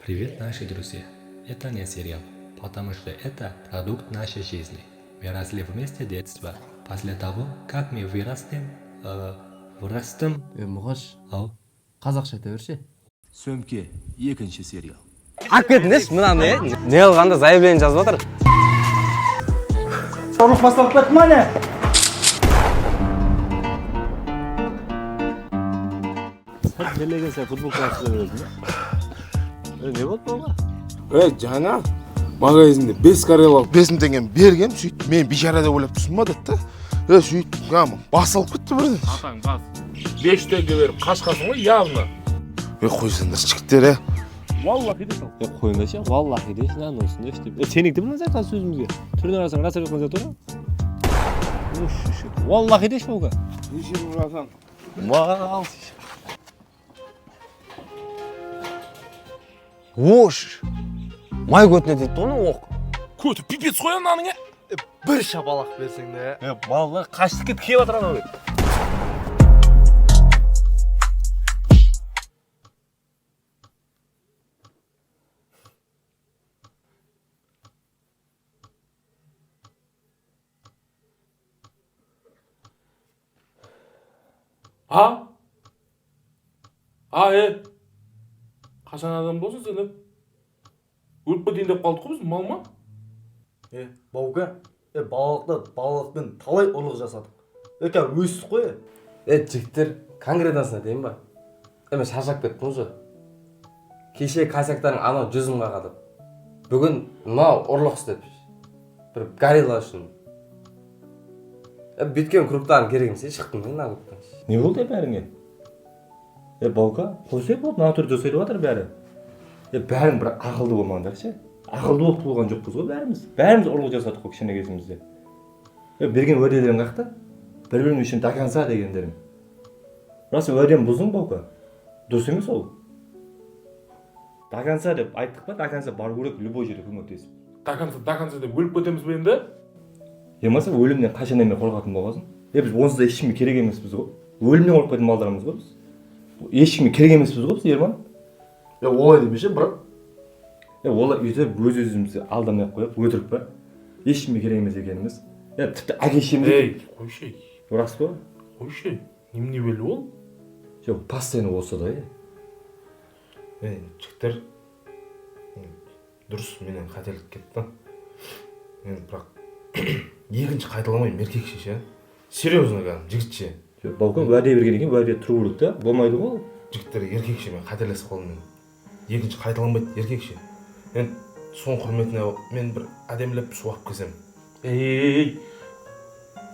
Привет, наши друзья! Это не сериал, потому что это продукт нашей жизни. Мы росли вместе детства. После того, как мы вырастем, вырастем. Е, Мұқаш. Ау. Қазақша айта берші. Сөмке екінші сериал. Алып кетіңдерші мынаны, е. Не қылғанда заявление жазып жатыр. Ұрлық басталып кетті ма, не? Сен сен футболка алып бересің ба? Е, не болды бауға? Е, жаңа магазинде 5 карел алып, 5000 теңгені бергем, сөйтіп мен бейшара деп ойлап тұрсың ба деді да. Е, сөйтіп кәдімгі бас алып кетті бірден. Атаң бас. 5 теңге беріп қашқансың ғой явно. Е, қойсаңдаршы, жігіттер, е. Валлахи де сал. Е, қойыңдаршы, валлахи деші, мынаны осындай деп. Е, сенік те мына жақта сөзімізге. Түріне қарасаң, рас айтып жатқан сияқты ғой. Валлахи деші, баука. Неше ұрасаң? Мал. Ош. Май көтіне тиді ғой оқ. Көті пипец қой ананың, е. Бір шапалақ берсең де. Е, балалар қашты кетіп келіп жатыр анау. А? А, е. Қашан адам болсың сен, е? Өліп кетейін деп қалдық қой біз, мал ма? Е, баука, е, балалықта балалықпен талай ұрлық жасадық. Е, қазір өстік қой, е. Е, жігіттер, конкретносын айтайын ба? Е, мен шаршап кеттім уже. Кеше косяктарың анау 100 мыңға қадап. Бүгін мынау ұрлық істеп. Бір горилла үшін. Е, бүйткен кругтарың керек емес, е, шықтым мен мына кругтан. Не болды бәріңе? Е, баука, қойсай болды, мына түрде сөйлеп жатыр бәрі. Е, бәрің бір ақылды болмаңдаршы. Ақылды болып туылған жоқпыз ғой бәріміз. Бәріміз ұрлық жасадық қой кішкене кезімізде. Е, берген уәделерің қаяқта? Бір бірің үшін до конца дегендерің. Рас, уәдені бұздың, баука. Дұрыс емес ол. До конца деп айттық па, до конца бару керек любой жерде көмектесіп. До конца, до конца деп өліп кетеміз бе енді? Е, болмаса өлімнен қашан мен қорқатын болғансың? Е, біз онсыз да ешкімге керек емеспіз ғой. Өлімнен қорықпайтын балдармыз ғой біз. Ешкімге керек емеспіз ғой біз, Ерман. Е, олай демеші, брат. Е, олай өйтіп өз өзімізді алдамай ақ қояйық, өтірік па? Ешкімге керек емес екеніміз. Е, тіпті әке шешемізге. Ей, қойшы, Рас па? қойшы. Немене белі ол? Жоқ, постоянно осы да, е. Е, жігіттер, дұрыс, менен қателік кетті. Мен бірақ екінші қайталамаймын, еркекше ше. Серьезно кәдімгі жігітше. Жоқ, баука, уәде берген екен, уәде тұру керек та. Болмайды ғой ол. Жігіттер, еркекше мен қателесіп қалдым мен. Екінші қайталанбайды, еркекше. Мен соның құрметіне мен бір әдемілеп су алып келсем. Ей,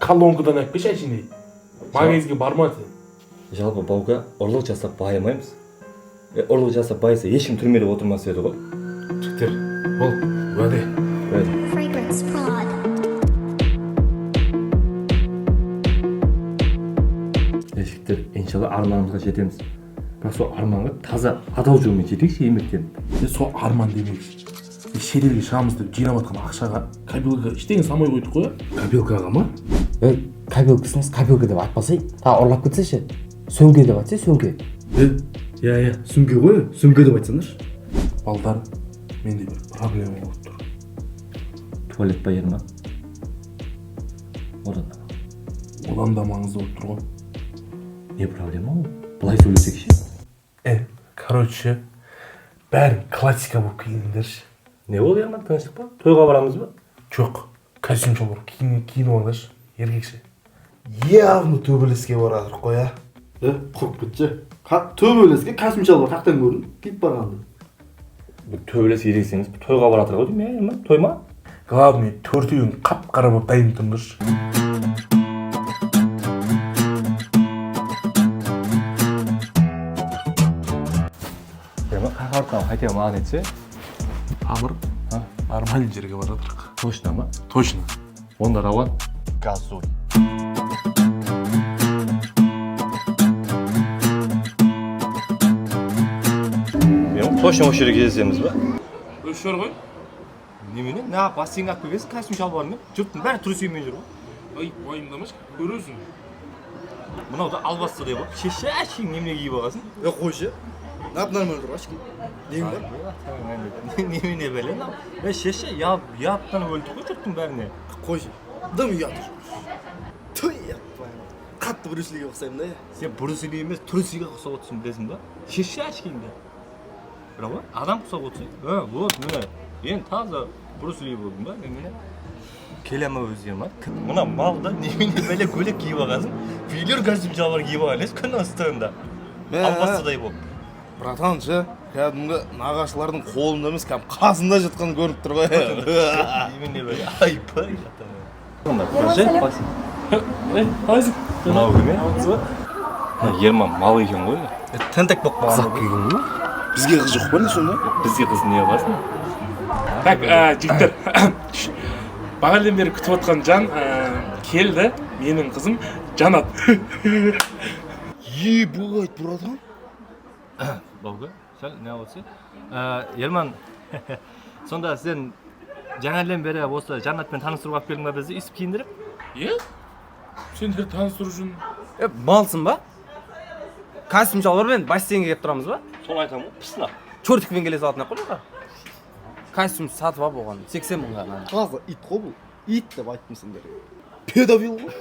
колонкадан алып келші әшейін. Магазинге барма сен. Жалпы, баука, ұрлық жасап байымаймыз. Е, ұрлық жасап байыса ешкім түрмеде отырмас еді ғой. Жігіттер, бол, уәде. Уәде. Fragrance Prod. Е, жігіттер, иншалла арманымызға жетеміз. Бірақ сол арманға таза адал жолмен жетейікші, еңбектеніп. Е, сол арман демекші. Е, шетелге шығамыз деп жинап жатқан ақшаға копилкаға ештеңе салмай қойдық қой. Копилкаға ма? Е, копилкасын емес, копилка деп айтпасай, тағы ұрлап кетсе ше. Сөмке деп айтса, сөмке. Е, иә, иә, сөмке ғой, сөмке деп айтсаңдаршы. Балдар, менде бір проблема болып тұр. Туалет па, Ерман? Одан да. Одан да маңызды болып тұр ғой. Не проблема ол? Былай сөйлесек ше. Е, короче, бәрін классика болып киініңдерші. Не болды, Ерман, тыныштық па? Тойға барамыз ба? Жоқ, костюм шалбар киініп алыңдаршы, еркекше. Явно төбелеске баратырық қой, а. Е, құрып кетші. Төбелеске костюм шалбар қаяқтан көрдің? Киіп барғанды. Бұл төбелес ерекше емес, тойға баратыр ғой деймін, иә, Ерман? Той ма? Главный, төртеуің қап-қара болып дайын тұрыңдаршы. Ерман, қақыртқан хотя бы маған айтса. Тамыр, нормальный жерге баратырық. Точно ма? Точно. Онда Рауан. Газуй. Мен точно осы жерге кездесеміз ба? Өз жер ғой. Немене? На, бассейнге алып келгенсің, костюм шалбармен. Жұрттың бәрі трусимен жүр ғой. Ай, уайымдамашы, көресің. Мынау да албасты деп болып. Шеше, әшейін немене киіп алғансың? Е, қойшы. Нап нормально тұр очки. Нең бар? Немене бәле мынау? Е, шеше, ұяттан өлдік қой жұрттың бәріне. Қойшы. Дым ұяты жоқ. Түй, ұят. Қатты Брюс Лиге ұқсаймын да, иә. Сен Брюс Ли емес, Трюс Лиге ұқсап отырсың, білесің ба? Шеше очкиіңді. Бірақ ғой, адам ұқсап отырсың. Ә, вот, міне. Енді таза Брюс Ли болдың ба, немене? Келе ма өзі ма? Мына малда немене бәле көйлек киіп алғансың? Велюр костюм шалбар киіп алған емес, күн ыстығында. Албастыдай болып. Братан ше, кәдімгі нағашылардың қолында емес, кәдімгі қасында жатқан көрініп тұр ғой. Немене бәле, айбай. Қалайсың? Мынау кім е? Мына Ерман мал екен ғой. Тентек болып қалған. Қазақ келген ғой. Бізге қыз жоқ па не сонда? Бізге қыз не қыласың? Так, жігіттер. Бағанадан бері күтіп отқан жан келді. Менің қызым Жанат. Ебать, братан. Баука, сәл не болса. Ерман, сонда сен жаңадан бері осы Жанатпен таныстыруға алып келдің ба бізді, өйстіп киіндіріп? Е? Сендер таныстыру үшін. Е, малсың ба? Костюм шалбармен бассейнге келіп тұрамыз ба? Соны айтамын ғой, пысына. Чертикпен келе салатын ақ қой. Костюм сатып алып оған 80 мыңға. Таза ит қой бұл. Ит деп айттым сендерге. Педофил ғой.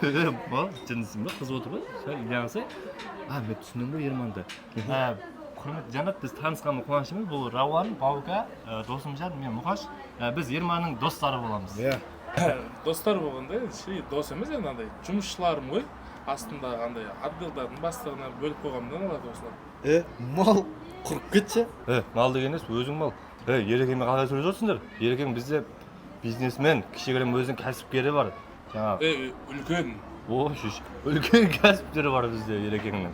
Мал, жындысың ба? Қызып отыр ғой. Сәл неғылсай. А, мен түсіндім ғой Ерманды. Құрметті Жанат, біз танысқанға қуаныштымыз. Бұл Рауан, Баука, Досымжан, мен Мұқаш. Біз Ерманның достары боламыз. Иә. Достар болғанда енді дос емес енді андай жұмысшыларым ғой. Астындағы андай отделдардың бастығына бөліп қойғанмын да оларды осылар. Е, мал құрып кетші. Е, мал деген емес, өзің мал. Е, Ерекеңмен қалай сөйлесіп отырсыңдар? Ерекең бізде бизнесмен, кішігірім өзінің кәсіпкері бар. Жаңағы. Е, үлкен. О, шеш, үлкен кәсіптері бар бізде Ерекеңнің.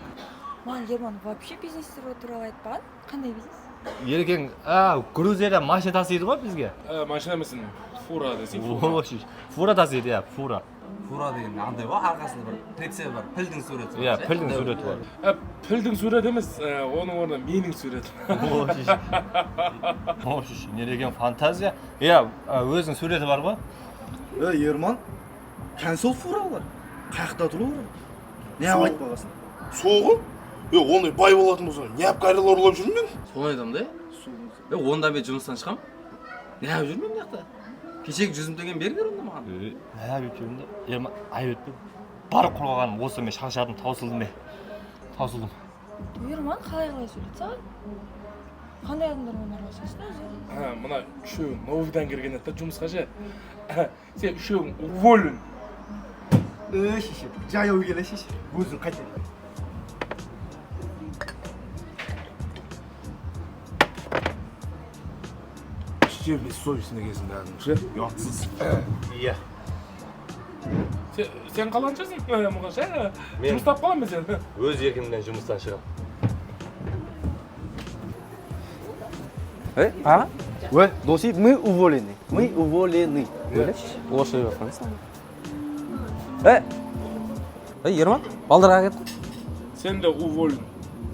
Маған Ерман вообще бизнес туралы айтпаған. Қандай бизнес? Ерекең, Грузияда машина тасиды ғой бізге. Машина емес, фура десең. О, шеш, фура тасиды, иә, фура. Фура деген андай ғой, арқасында бір прицеп бар, пілдің суреті бар. Иә, пілдің суреті бар. Пілдің суреті емес, оның орнына менің суретім. О, шеш, не деген фантазия. Иә, өзінің суреті бар ғой. Е, Ерман, кән сол фуралар? Қаяқта тұр олар? Не айтпағансың? Сол ғой. Е, ондай бай болатын болса, неғып горилла ұрлап жүрмін мен? Соны айтамын да. Е, онда мен жұмыстан шығамын. Неғып жүрмін мына жақта? Кешегі 100 мың теңгені беріңдер онда маған. Неғып жүрмін да? Ерман, айып етпе. Бар құрғағаным осы, мен шаршадым, таусылдым мен. Таусылдым. Ерман қалай қалай сөйледі саған? Қандай адамдармен араласасың өзі? Мына үшеуің новыйдан келген еді да жұмысқа ше. Сен үшеуің уволен. Е, шеше, жаяу келе шеше. Өзің қайтер. Вообще бессовестный екенсің кәдімгі ше, ұятсыз. Иә. Сен қаланшасың, Мұқаш, ә? Жұмыс тапып қаламын мен сені. Өз еркімнен жұмыстан шығамын. Е, а? Ой, доси, мы уволены. Мы уволены. Орысша сөйлеп жатқансың. Е, Ерман, балдарға кетті. Сен де уволен.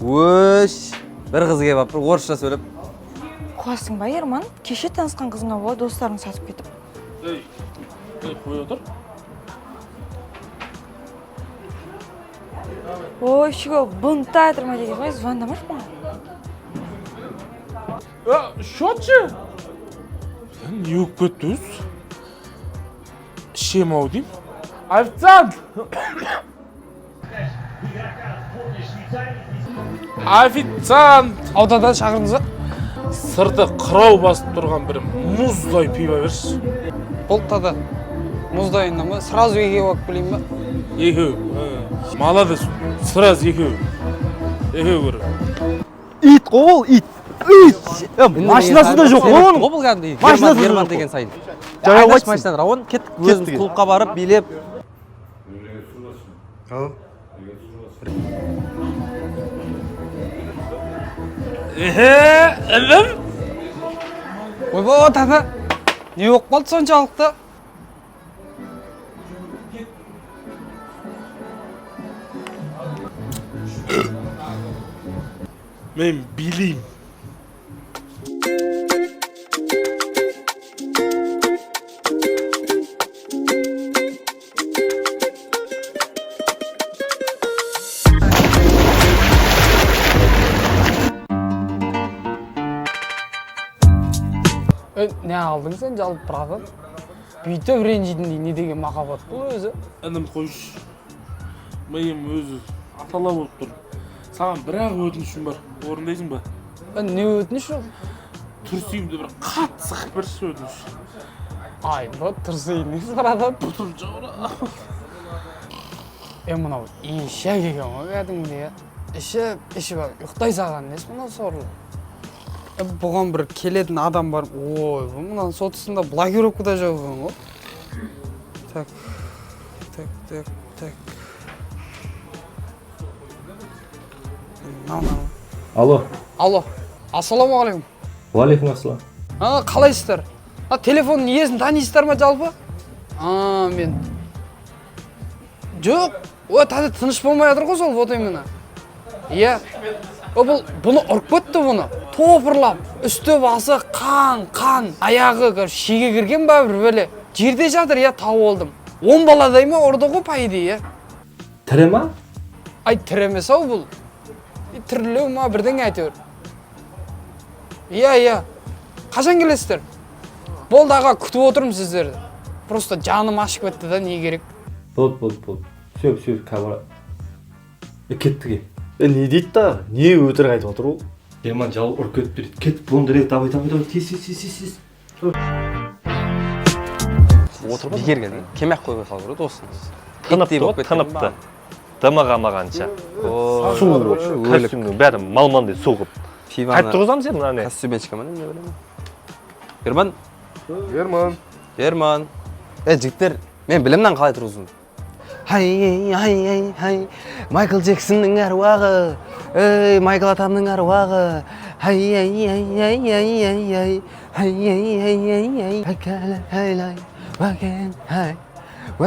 Өш, бір қыз келіп алып, бір орысша сөйлеп. Қуасың ба, Ерман? Кеше танысқан қызыңа бола достарың сатып кетіп. Ей, қоя отыр. Ой, шего, бунтай тұрма деген ғой, звондамашы маған. Счетшы? Сен не болып кетті өз? Ішем ау деймін. Официант! Официант! Аудадан шақырдыңыз ба? Сырты қырау басып тұрған бір мұздай пиво берші. Болды тада. Мұздайынан ба? Сразу екеу алып келейін ба? Екеу. Молодец. Сразу екеу. Екеу көр. Ит қой ол, ит. Ит. Машинасы да жоқ қой оның. Бұл кәдімгідей. Машинасы да Ерман жоқ деген сайын. Жаяу Айдаш айтсын. машинаны, Рауан, кеттік өзіміз Кеттік. клубқа барып билеп. Эхе, інім. Ойбай, тата. Не болып қалды соншалықты? Мен билеймін. Не алдың сен жалпы, братан? Бүйтіп ренжитіндей не деген махаббат бұл өзі? Інім, қойшы, миым өзі атала болып тұр. Саған бір ақ өтінішім бар, орындайсың ба? Не өтініш ол? Трусигімді бір қатты сығып берші, өтініш. Ай, бұл трусы несі, братан? Бұтым жаурап. Е, мынау ешек екен ғой кәдімгідей, ішіп ішіп алып ұйықтай салған несі мынау сорлы. Бұған бір келетін адам бар. Ой, бұл мынаның сотысында блокировка да жоқ екен ғой. Так, так, так, так. Мынау, мынау. Алло. Алло, ассалаумағалейкум. Уағалейкум ассалам. А, қалайсыздар? А, телефонның иесін танисыздар ма жалпы? А, мен жоқ, ой, таза тыныш болмай жатыр ғой сол, вот именно. Иә. О, бұл бұны ұрып кетті, бұны топырлап, үсті басы қан қан, аяғы, короче, шеге кірген ба, бір бәле, жерде жатыр. Иә, тауып алдым. 10 баладай ма ұрды ғой, по идее, иә. Тірі ма? Ай, тірі емес ау бұл. Тірілеу ма, бірдеңе әйтеуір. Иә, иә, қашан келесіздер? Болды, аға, күтіп отырмын сіздерді. Просто жаным ашып кетті да, не керек. Болды, болды, болды, все, все, қазір кеттік. Е, не дейді да, не өтірік айтып отыр ол? Ерман жау ұрып кетіп береді. Кетіп болыңдар, давай, давай, давай, тез, тез, тез, тез, тез. Отырып бекер келдің, кеме ақ қоймай қалу керек осыны. Тыныпты ғой, тыныпты. Дымы қалмағанша. Су, костюмнің бәрі малмандай су қылып. Қайтып тұрғызамыз енді мынаны. Костюмечка ма, не білемін. Ерман. Ерман. Ерман. Е, жігіттер, мен білемін мынаны қалай тұрғызуын. Хай, хай, хай, хай. Майкл Джексонның әруағы. Ей, Майкл атамның әруағы. Хай, хай, хай, хай, хай, хай, хай, хай, хай, хай,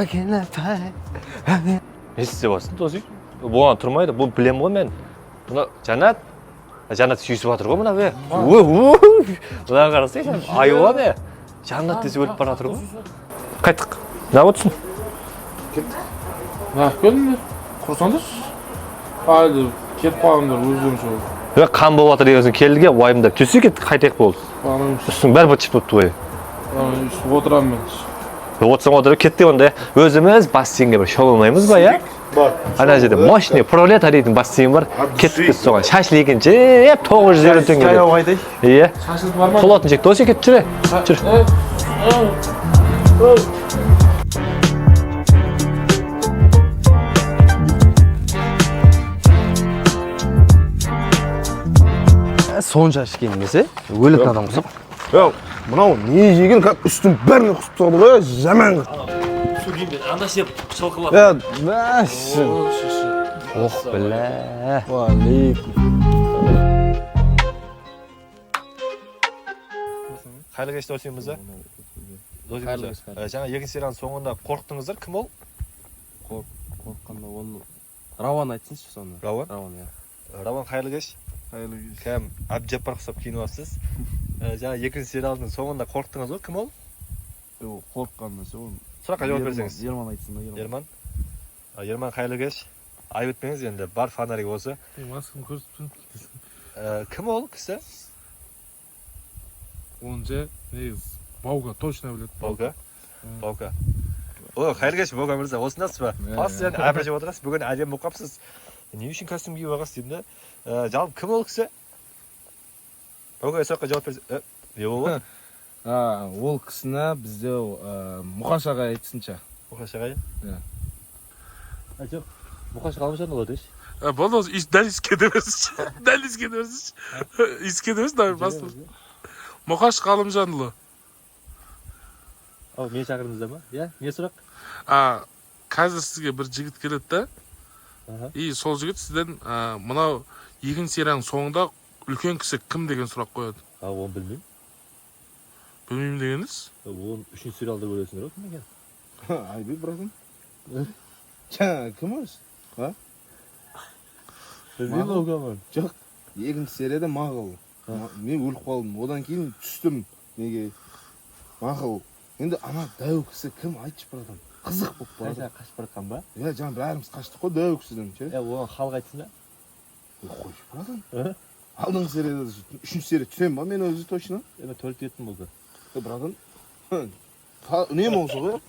хай, хай, хай, хай. Не істеп жатрсың, досым? Бұған тұрмайды, бұл білемін ғой мен. Мына Жанат, Жанат сүйісіп жатыр ғой мына, бе. Мына қарасай, айуан е. Жанат десе өліп бара жатыр ғой. Қайттық. Мына отырсын. Кеттік. Неғып келдіңдер? Құрсаңдаршы. Әлі кетіп қалғандар өздерінше. Е, қан болып жатыр деген соң келдік, уайымдап. Төсек кеттік, қайтайық болды. Үстің бәрі быт-шыт болыпты ғой. Үстіп отырамын мен. Отырсаң отырып кеттік онда. Өзіміз бассейнге бір шомылмаймыз ба, иә? Бар. Ана жерде мощный пролета дейтін бассейн бар. Кеттік біз соған. Шашыл екен жеп, 950 теңге. Жаяу қайтайық. Иә. Шашылып бар ма? Толатын жек. Досы кет, жүре. Жүр. Сонша ішкен емес, өлетін адам құсап. Е, мынау не жеген, как үстін бәріне құсып тастады ғой, жаман. Су киімден анда сеп шылқылап. Е, мәші. Ох, білә. Уағалейкум. Қайырлы кеш, Досым мырза. Досым мырза, жаңа екінші серияның соңында қорықтыңыздар, кім ол? Қорыққанда оны Рауан айтсыншы соны. Рауан? Рауан, иә. Рауан, қайырлы кеш. Қайырлы кеш. Кәм Әбдіжаппар ұқсап киініп алыпсыз. Жаңа екінші сериалдың соңында қорықтыңыз ғой, кім ол? Қорыққанда ше оны. Сұраққа жауап берсеңіз. Ерман айтсын да, Ерман. Ерман. Ерман, қайырлы кеш. Айып етпеңіз енді, бар фонарик осы. Масканы көрсетпін. Кім ол кісі? Онша негізі Баука точно біледі. Баука. Баука. О, қайырлы кеш, Баука мырза, осындасыз ба? Постоянно әбір жеп отырасыз, бүгін әдемі болып қалыпсыз. Не үшін костюм киіп алғансыз деймін да. Жалпы кім ол кісі? Баука, сұраққа жауап берсе. Не болды? Ол кісіні бізде Мұқаш ағай айтсыншы. Мұқаш ағай? Иә. Жоқ, Мұқаш Ғалымжан болады еш. Болды, осы дәл иіске де берсінші. Дәл иіске де берсінші. Иіске де берсін, давай баста. Мұқаш Ғалымжанұлы. Ау, мені шақырдыңыздар ма? Иә, не сұрақ? Қазір сізге бір жігіт келеді да. И сол жігіт сізден мынау екінші серияның соңында үлкен кісі кім деген сұрақ қояды. Оны білмеймін. Білмеймін дегеніңіз? Оны үшінші сериалда көресіңдер ғой, кім екен? Айбек, братан. Жаңа кім өзі? А? Білмеймін ол кім. Жоқ, екінші серияда мақұл. Мен өліп қалдым. Одан кейін түстім неге? Мақұл. Енді ана дәу кісі кім, айтшы, братан. Қызық болып барады. Қашып бара жатқан ба? Иә, жаңа бәріміз қаштық қой дәу кісіден ше. Оған халық айтсын да. Қойшы, братан. Алдыңғы серияда, үшінші серия түсемін ба мен өзі точно? Мен туалетте кеттім болды. Е, братан, үнемі осы ғой.